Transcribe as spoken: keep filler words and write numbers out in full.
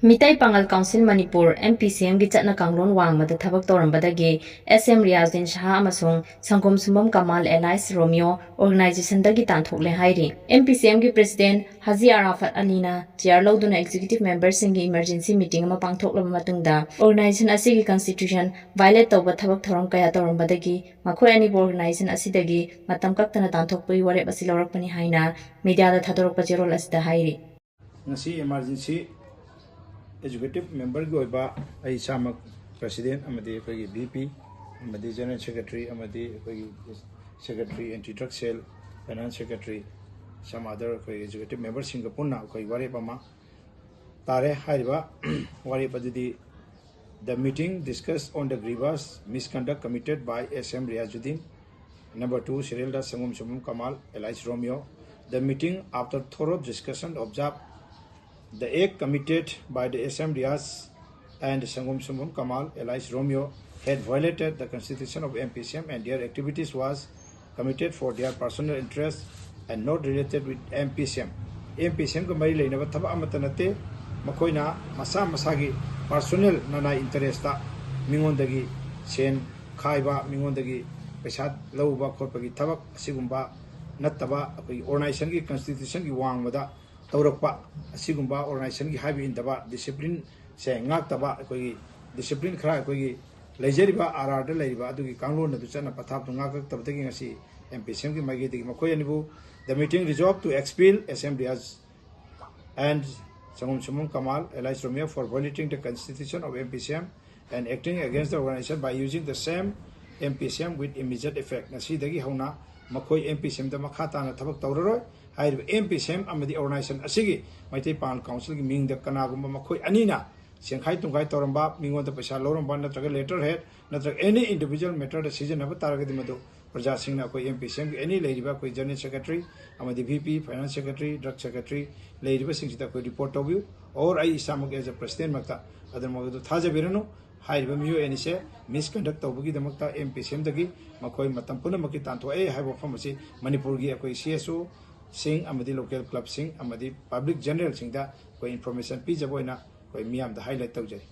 Meitei Pangal council Manipur, M P C Mꯒꯤ ꯆꯠꯅ ꯀꯥꯡꯂꯣꯟ ꯋꯥꯡꯃꯗ ꯊꯕꯛ ꯇꯧꯔꯝꯕꯗꯒꯤ S M ꯔꯤꯌꯥꯖꯨꯗꯤꯟ ꯁꯍꯥ ꯑꯃꯁꯨꯡ ꯁꯪꯒꯣꯝ ꯁꯨꯝꯕꯝ ꯀꯃꯥꯜ alias ꯔꯣꯃꯤꯌꯣ organizationꯗꯒꯤ ꯇꯥꯟꯊꯣꯛꯂꯦ ꯍꯥꯏꯔꯤ꯫ M P C Mꯒꯤ president ꯍꯥꯖꯤ ꯑꯔꯥꯐꯠ ꯑꯂꯤꯅ chair ꯂꯧꯗꯨꯅ executive memberꯁꯤꯡꯒꯤ emergency meeting ꯑꯃ ꯄꯥꯡꯊꯣꯛꯂꯕ ꯃꯇꯨꯡꯗ organization ꯑꯁꯤꯒꯤ constitution violate ꯇꯧꯕ ꯊꯕꯛ ꯊꯧꯔꯝ ꯀꯌꯥ ꯇꯧꯔꯝꯕꯗꯒꯤ ꯃꯈꯣꯏ ꯑꯅꯤꯕꯨ organization ꯑꯁꯤꯗꯒꯤ ꯃꯇꯝ ꯀꯛꯇꯅ ꯇꯥꯟꯊꯣꯛꯄꯒꯤ ꯋꯥꯔꯦꯞ ꯑꯁꯤ ꯂꯧꯔꯛꯄꯅꯤ ꯍꯥꯏꯅ mediaꯗ ꯊꯥꯗꯣꯔꯛꯄ ꯆꯦꯔꯣꯜ ꯑꯁꯤꯗ ꯍꯥꯏꯔꯤ꯫ ꯉꯁꯤ emergency executive memberꯒꯤ ꯑꯣꯏꯕ ꯑꯩ ꯏꯁꯥꯃꯛ president ꯑꯃꯗꯤ ꯑꯩꯈꯣꯏꯒꯤ V P ꯑꯃꯗꯤ general secretary ꯑꯃꯗꯤ ꯑꯩꯈꯣꯏꯒꯤ secretary anti drug cell, finance secretary, some other ꯑꯩꯈꯣꯏ executive memberꯁꯤꯡꯒ ꯄꯨꯟꯅ ꯑꯩꯈꯣꯏ ꯋꯥꯔꯦꯞ ꯑꯃ ꯇꯥꯔꯦ꯫ ꯍꯥꯏꯔꯤꯕ ꯋꯥꯔꯦꯞ ꯑꯗꯨꯗꯤ, the meeting discussed on the grievous misconduct committed by S M Riazuddin, number two serial number Sangom Sumum Kamal alias Romeo. The meeting, after thorough discussion, observed the act committed by the S M Riaz and Sangom Sumum Kamal alias Romeo had violated the constitution of M P C M and their activities was committed for their personal interest and not related with M P C M꯫ M P C Mꯒ ꯃꯔꯤ ꯂꯩꯅꯕ ꯊꯕꯛ ꯑꯃꯠꯇ ꯅꯠꯇꯦ꯫ ꯃꯈꯣꯏꯅ ꯃꯁꯥ ꯃꯁꯥꯒꯤ personal ꯅꯅꯥꯏ interestꯇ ꯃꯤꯉꯣꯟꯗꯒꯤ ꯁꯦꯟ ꯈꯥꯏꯕ, ꯃꯤꯉꯣꯟꯗꯒꯤ ꯄꯩꯁꯥ ꯂꯧꯕ ꯈꯣꯠꯄꯒꯤ ꯊꯕꯛ ꯑꯁꯤꯒꯨꯝꯕ ꯅꯠꯇꯕ, ꯑꯩꯈꯣꯏꯒꯤ organizationꯒꯤ constitutionꯒꯤ ꯋꯥꯡꯃꯗ ꯇꯧꯔꯛꯄ ꯑꯁꯤꯒꯨꯝꯕ organizationꯒꯤ ꯍꯥꯏꯕ ꯏꯟꯗꯕ, disciplineꯁꯦ ꯉꯥꯛꯇꯕ, ꯑꯩꯈꯣꯏꯒꯤ discipline ꯈꯔ ꯑꯩꯈꯣꯏꯒꯤ ꯂꯩꯖꯔꯤꯕ R Rꯗ ꯂꯩꯔꯤꯕ ꯑꯗꯨꯒꯤ ꯀꯥꯡꯂꯣꯟ ꯑꯗꯨ ꯆꯠꯅ ꯄꯊꯥꯞꯇꯨ ꯉꯥꯛꯂꯛꯇꯕꯗꯒꯤ ꯉꯁꯤ M P C Mꯒꯤ ꯃꯥꯏꯀꯩꯗꯒꯤ ꯃꯈꯣꯏ ꯑꯅꯤꯕꯨ the meeting resolved to expel S M Riaz and Sangom Sumum Kamal alias Romeo for violating the constitution of M P C M and acting against the organization by using the same M P C M with immediate effect꯫ ꯉꯁꯤꯗꯒꯤ ꯍꯧꯅ ꯃꯈꯣꯏ M P C Mꯗ ꯃꯈꯥ ꯇꯥꯅ ꯊꯕꯛ ꯇꯧꯔꯔꯣꯏ꯫ ꯍꯥꯏꯔꯤꯕ M P C M ꯑꯃꯗꯤ organization ꯑꯁꯤꯒꯤ ꯃꯩꯇꯩ ꯄꯥꯉꯜ councilꯒꯤ ꯃꯤꯡꯗ ꯀꯅꯥꯒꯨꯝꯕ ꯃꯈꯣꯏ ꯑꯅꯤꯅ ꯁꯦꯟꯈꯥꯏ ꯇꯨꯝꯈꯥꯏ ꯇꯧꯔꯝꯕ, ꯃꯤꯉꯣꯟꯗ ꯄꯩꯁꯥ ꯂꯧꯔꯝꯕ ꯅꯠꯇ꯭ꯔꯒ letterhead ꯅꯠꯇ꯭ꯔꯒ any individual matterꯗ ꯁꯤꯖꯤꯟꯅꯕ ꯇꯥꯔꯒꯗꯤ ꯃꯗꯨ ꯄ꯭ꯔꯖꯥꯁꯤꯡꯅ ꯑꯩꯈꯣꯏ M P C Mꯒꯤ any ꯂꯩꯔꯤꯕ ꯑꯩꯈꯣꯏ general secretary ꯑꯃꯗꯤ V P, finance secretary, drug secretary ꯂꯩꯔꯤꯕꯁꯤꯡꯁꯤꯗ ꯑꯩꯈꯣꯏ report ꯇꯧꯕꯤꯌꯨ꯫ Or ꯑꯩ ꯏꯁꯥꯃꯛ as a presidentꯃꯛꯇ ꯑꯗꯨꯃꯛ ꯑꯗꯨ ꯊꯥꯖꯕꯤꯔꯅꯨ꯫ ꯍꯥꯏꯔꯤꯕ ꯃꯤꯑꯣꯏ ꯑꯅꯤꯁꯦ misconduct ꯇꯧꯕꯒꯤꯗꯃꯛꯇ M P C Mꯗꯒꯤ ꯃꯈꯣꯏ ꯃꯇꯝ ꯄꯨꯝꯅꯃꯛꯀꯤ ꯇꯥꯟꯊꯣꯛꯑꯦ ꯍꯥꯏꯕ ꯋꯥꯐꯝ ꯑꯁꯤ ꯃꯅꯤꯄꯨꯔꯒꯤ ꯑꯩꯈꯣꯏ C S Oꯁꯤꯡ ꯑꯃꯗꯤ local clubꯁꯤꯡ ꯑꯃꯗꯤ public generalꯁꯤꯡꯗ ꯑꯩꯈꯣꯏ information ꯄꯤꯖꯕ ꯑꯣꯏꯅ ꯑꯩ ꯃꯤꯌꯥꯝꯗ highlight ꯇꯧꯖꯔꯤ꯫